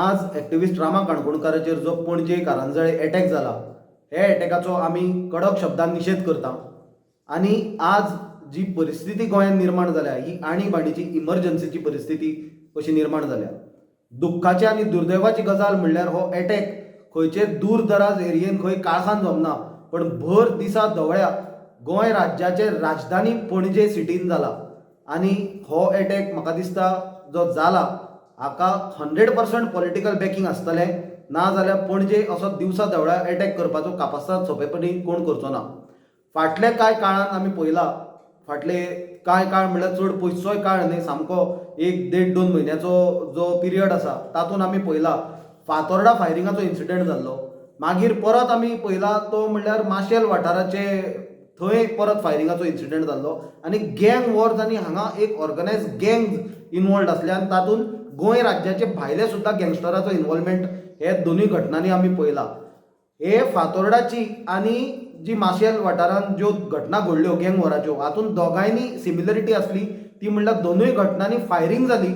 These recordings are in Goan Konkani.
आज एक्टिविस्ट रामा काणकोणकाराचेर जो पणजे कारंजळे एटॅक जाला, हे एटॅकाचो आमी कडक शब्दान निशेध करता. आनी आज जी परिस्थिती गोंयांत निर्माण जाल्या, ही आणीबाणीची, इमर्जन्सीची परिस्थिती कशी निर्माण जाल्या. दुख्खाची आनी दुर्दैवाची गजाल म्हणल्यार हो एटॅक खंयचे दूर दराज एरियेन, खंय काळखान जमना, पण भर दिसा धवळ्या गोंय राज्याचे राजधानी पणजे सिटीन जाला. आनी हो एटॅक म्हाका दिसता जो जाला, हाका 100% पॉलिटिकल बॅकींग आसतलें. ना जाल्यार पणजे असो दिवसा धवळ्या एटॅक करपाचो कापास्ताद सोंपेपणी कोण करचो ना. फाटल्या कांय काळान आमी पळयला, फाटले कांय काळ म्हणल्यार चड पयसचोय काळ न्हय, सामको एक देड दोन म्हयन्याचो जो पिरियड आसा, तातूंत आमी पळयला फातोर्डा फायरिंगाचो इन्सिडंट जाल्लो. मागीर परत आमी पळयला तो म्हणल्यार माशेल वाठाराचे थंय परत फायरिंगाचो इन्सिडंट जाल्लो. आनी गँग वॉर्स, आनी हांगा एक ऑर्गनायज गँग इनवॉल्ड आसले आनी तातूंत गोंय राज्याचे भायले सुद्दां गँगस्टराचो इनवॉल्वमेंट हे दोनूय घटनांनी आमी पळयला. हे फातोर्डाची आनी जी माशेल वाठारांत ज्यो घटना घडल्यो गँग वॉराच्यो, हातूंत दोगांयनी सिमिलरिटी आसली, ती म्हणल्यार दोनूय घटनांनी फायरींग जाली,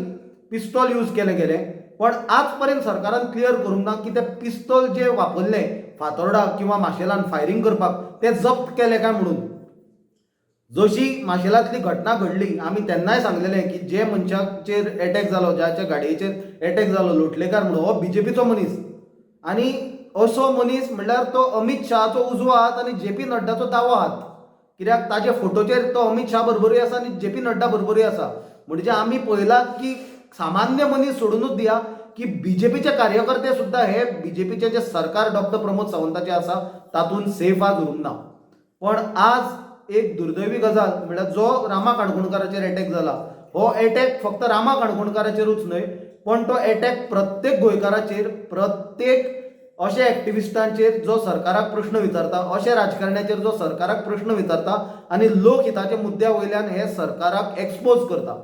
पिस्तॉल यूज केलें गेलें. पण आज पर्यंत सरकारान क्लियर करूंक ना की ते पिस्तॉल जे वापरले फातोर्डा किंवा माशेलान फायरींग करपाक, ते जप्त केले काय म्हणून. जशी माशेलांतली घटना घडली, आमी तेन्नाय सांगलेलें की जे मनशाचेर एटॅक जालो, ज्याच्या गाडयेचेर एटॅक जालो, लोटलेकार म्हणून, हो बीजेपीचो मनीस. आनी असो मनीस म्हणल्यार तो अमीत शहाचो उजवो हात आनी जे पी नड्डाचो दावो हात, कित्याक ताजे फोटोचेर तो अमीत शाह बरोबरूय आसा आनी जे पी नड्डा बरोबरूय आसा. म्हणजे आमी पळयलां की सामान्य मनीस सोडुनूच दिया, की बीजेपीचे कार्यकर्ते सुद्दां हे बीजेपीचे जे सरकार डॉक्टर प्रमोद सावंताचे आसा तातूंत सेफ आज उरूंक ना. पण आज एक दुर्दैवी गजाल म्हणल्यार जो रामा काणकोणकाराचेर एटॅक जाला, हो एटॅक फक्त रामा काणकोणकाराचेरूच न्हय, पण तो एटॅक प्रत्येक गोंयकाराचेर, प्रत्येक अशे एक्टिविस्टांचेर जो सरकाराक प्रश्न विचारता, अशे राजकारण्याचेर जो सरकाराक प्रश्न विचारता आनी लोकहिताच्या मुद्द्या वयल्यान हे सरकाराक एक्सपोज करता.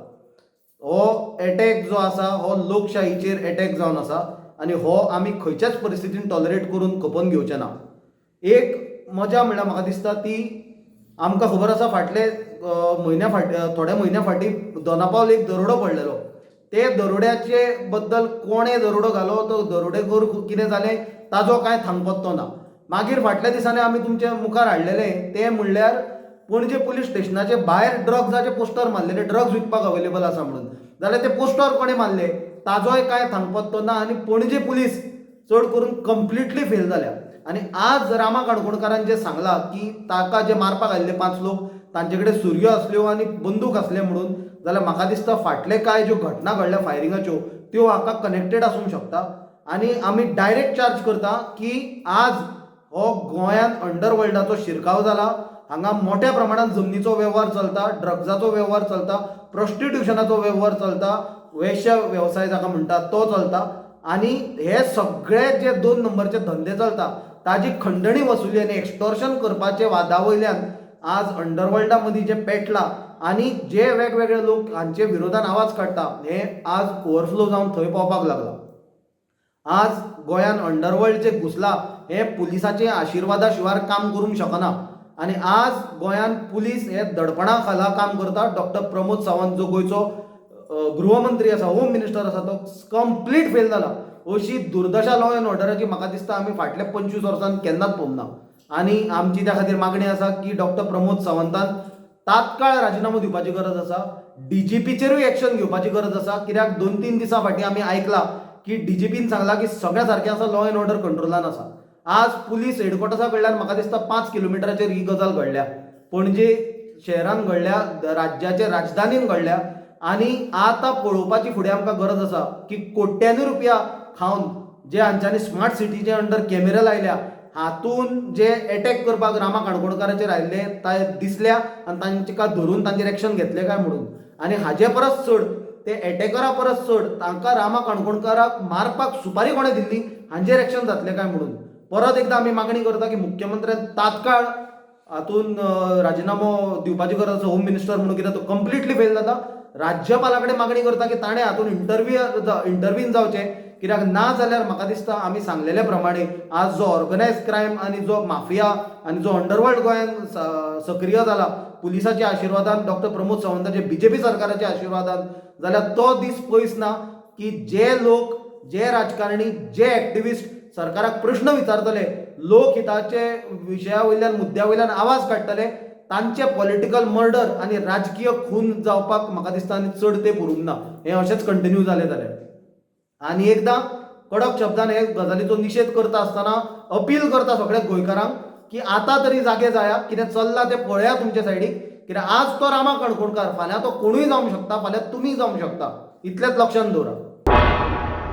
हो एटॅक जो आसा, हो लोकशाहीचेर एटॅक जावन आसा आनी हो आमी खंयच्याच परिस्थितीन टॉलरेट करून खपोवन घेवचे ना. एक मजा म्हणल्यार म्हाका दिसता ती आमकां खबर आसा, फाटले म्हयन्या फाट थोड्या म्हयन्या फाटीं दोनापावल एक दरोडो पडलेलो. ते दरोड्याचे बद्दल कोणें दरोडो घालो, तो दरोडेखोर कितें जालें, ताजो कांय थांगपत्तो ना. मागीर फाटल्या दिसांनी आमी तुमच्या मुखार हाडलेले ते म्हणल्यार पणजे पुलीस स्टेशनाचे भायर ड्रग्साचे पोस्टर मारलेले, ड्रग्स विकपाक अवेलेबल आसा म्हणून. जाल्यार ते पोस्टर कोणें मारले, ताजोय कांय थांगपत्तो ना. आनी पणजे पुलीस चड करून कंप्लिटली फेल जाल्या. आनी आज रामा काणकोणकारान जें सांगलां की ताका जे मारपाक आयिल्ले पांच लोक, तांचे कडेन सुरयो आसल्यो आनी बंदूक आसले म्हणून, जाल्यार म्हाका दिसता फाटले कांय ज्यो घटना घडल्या फायरिंगाच्यो, त्यो हाका कनेक्टेड आसूंक शकता. आनी आमी डायरेक्ट चार्ज करता की आज हो गोंयांत अंडरवर्ल्डाचो शिरकाव जाला. हांगा मोठ्या प्रमाणात जमनीचो वेव्हार चलता, ड्रग्साचो वेव्हार चलता, प्रोस्टिट्युशनाचो वेव्हार चलता, वेश्या वेवसाय जाका म्हणटात तो चलता. आनी हे सगळे जे दोन नंबरचे धंदे चलता, ताजी खंडणी वसुली आनी एक्स्टॉर्शन करपाचे वादा वयल्यान आज अंडरवर्ल्डा मदीं जे पेटला आनी जे वेगवेगळे लोक हांचे विरोधान आवाज काडटा, हे आज ओवरफ्लो जावन थंय पावपाक लागला. आज गोंयान अंडरवर्ल्ड जे घुसला, हे पुलिसाचे आशिर्वादा शिवार काम करूंक शकना. आनी आज गोंयान पुलीस हे दडपणा खाला काम करता. डॉक्टर प्रमोद सावंत जो गोंयचो गृहमंत्री आसा, होम मिनिस्टर आसा, तो कंप्लीट फेल जाला. अशी दुर्दशा लॉ एंड ऑर्डराची म्हाका दिसता आमी फाटल्या 25 वर्सांत केन्नाच पळोवंक ना. आनी आमची त्या खातीर मागणी आसा की डॉक्टर प्रमोद सावंतान तात्काळ राजिनामो दिवपाची गरज आसा. डीजीपीचेरूय एक्शन घेवपाची गरज आसा, कित्याक 2-3 दिसां फाटीं आमी आयकलां की डीजीपीन सांगलां की सगळ्या सारकें आसा, लॉ एंड ऑर्डर कंट्रोलान आसा. आज पुलीस हेडक्वॉर्टर्सा कडल्यान म्हाका दिसता 5 किलोमिटराचेर ही गजाल घडल्या, पणजे शहरान घडल्या, राज्याचे राजधानीन घडल्या. आनी आतां पळोवपाची फुडें आमकां गरज आसा की कोट्यांनी रुपया खावन जे हांच्यांनी स्मार्ट सिटीचे अंडर कॅमेरा लायल्या, हातून जे एटॅक करपाक रामा काणकोणकाराचेर आयिल्ले ते दिसल्या आनी तांकां धरून तांचेर एक्शन घेतले काय म्हणून. आनी हाजे परस चड, ते एटॅकरा परस चड, तांकां रामा काणकोणकाराक मारपाक सुपारी कोणें दिल्ली, हांचेर एक्शन जातलें काय म्हणून. परत एकदां आमी मागणी करता की मुख्यमंत्र्यान तात्काळ हातून राजिनामो दिवपाची गरज आसा होम मिनिस्टर म्हणून, कित्याक तो कंप्लिटली फेल जाता. राज्यपाला कडेन मागणी करता की ताणें हातून इंटरवीन जावचें, कित्याक ना जाल्यार म्हाका दिसता आमी सांगलेले प्रमाणे आज जो ऑर्गनायज क्रायम आनी जो माफिया आनी जो अंडरवर्ल्ड गोंयांत सक्रिय जाला पुलिसाच्या आशिर्वादान, डॉक्टर प्रमोद सावंताचे बीजेपी सरकाराच्या आशिर्वादान, जाल्यार तो दीस पयस ना की जे लोक जे राजकारणी, जे एक्टिविस्ट सरकाराक प्रश्न विचारतले, लोकहिताचे विशया वयल्यान, मुद्द्या वयल्यान आवाज काडटले, तांचे पॉलिटिकल मर्डर आनी राजकीय खून जावपाक म्हाका दिसता आनी चड तेंप उरूंक ना, हें अशेंच कंटिन्यू जालें जाल्यार. आनी एकदां कडक शब्दान हे गजालीचो निशेध करता आसतना अपील करता सगळ्या गोंयकारांक की आतां तरी जागे जाया, कितें चल्लां तें पळया तुमचे सायडीक. कित्याक आज तो रामा काणकोणकार, फाल्यां तो कोणूय जावंक शकता, फाल्यां तुमी जावंक शकता, इतलेंच लक्षांत दवरा.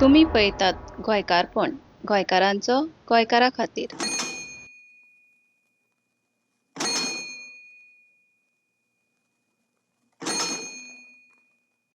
तुमी पळयतात गोंयकारपण, गोंयकारांचो गोंयकारा खातीर.